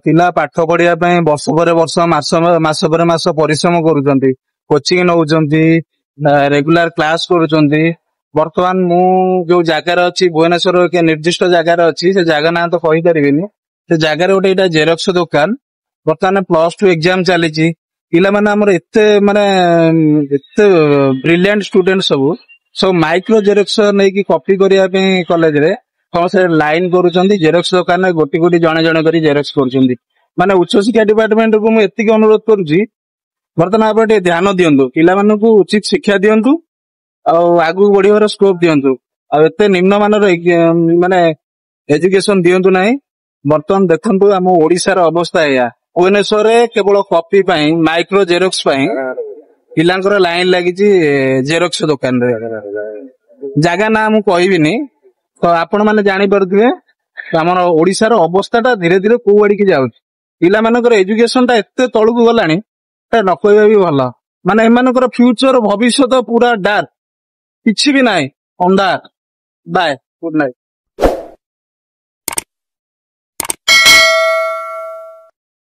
ପିଲା ପାଠ ପଢିବା ପାଇଁ ବର୍ଷ ପରେ ବର୍ଷ, ମାସ ମାସ ପରେ ମାସ ପରିଶ୍ରମ କରୁଛନ୍ତି, କୋଚିଂ ନଉଛନ୍ତି, ରେଗୁଲାର କ୍ଲାସ କରୁଛନ୍ତି। ବର୍ତ୍ତମାନ ମୁଁ ଯୋଉ ଜାଗାରେ ଅଛି, ଭୁବନେଶ୍ୱର ଏକ ନିର୍ଦ୍ଦିଷ୍ଟ ଜାଗାରେ ଅଛି, ସେ ଜାଗା ନାଁ ତ କହିପାରିବିନି। ସେ ଜାଗାରେ ଗୋଟେ ଏଇଟା ଜେରକ୍ସ ଦୋକାନ। ବର୍ତ୍ତମାନ +2 ଏକ୍ଜାମ ଚାଲିଛି। ପିଲାମାନେ ଆମର ଏତେ ମାନେ ଏତେ ବ୍ରିଲିଆଣ୍ଟ ଷ୍ଟୁଡେଣ୍ଟ, ସବୁ ସବୁ ମାଇକ୍ରୋ ଜେରକ୍ସ ନେଇକି କପି କରିବା ପାଇଁ କଲେଜରେ ସମସ୍ତେ ଲାଇନ କରୁଛନ୍ତି। ଜେରକ୍ସ ଦୋକାନରେ ଗୋଟି ଗୋଟି, ଜଣେ ଜଣେ କରି ଜେରକ୍ସ କରୁଛନ୍ତି। ମାନେ ଉଚ୍ଚଶିକ୍ଷା ଡିପାର୍ଟମେଣ୍ଟକୁ ମୁଁ ଏତିକି ଅନୁରୋଧ କରୁଛି, ବର୍ତ୍ତମାନ ଆପଣ ଟିକେ ଧ୍ୟାନ ଦିଅନ୍ତୁ, ପିଲାମାନଙ୍କୁ ଉଚିତ ଶିକ୍ଷା ଦିଅନ୍ତୁ ଆଉ ଆଗକୁ ବଢିବାର ସ୍କୋପ ଦିଅନ୍ତୁ ଆଉ ଏତେ ନିମ୍ନମାନର ମାନେ ଏଜୁକେସନ ଦିଅନ୍ତୁ ନାହିଁ। ବର୍ତ୍ତମାନ ଦେଖନ୍ତୁ, ଆମ ଓଡିଶାର ଅବସ୍ଥା ଏଇଆ। ଭୁବନେଶ୍ୱରରେ କେବଳ କପି ପାଇଁ, ମାଇକ୍ରୋ ଜେରକ୍ସ ପାଇଁ ପିଲାଙ୍କର ଲାଇନ ଲାଗିଛି ଜେରକ୍ସ ଦୋକାନରେ। ଜାଗା ନାଁ ମୁଁ କହିବିନି, ତ ଆପଣ ମାନେ ଜାଣିପାରୁଥିବେ ଆମର ଓଡିଶାର ଅବସ୍ଥା ଟା ଧୀରେ ଧୀରେ କୋଉ ଆଡିକି ଯାଉଛି। ପିଲାମାନଙ୍କର ଏଜୁକେସନ ଟା ଏତେ ତଳକୁ ଗଲାଣି, ନ କହିବା ବି ଭଲ। ମାନେ ଏମାନଙ୍କର ଫ୍ୟୁଚର, ଭବିଷ୍ୟତ ପୁରା ଡାର୍କ, କିଛି ବି ନାହିଁ, ଅନ୍ଧାର। Bye, good night.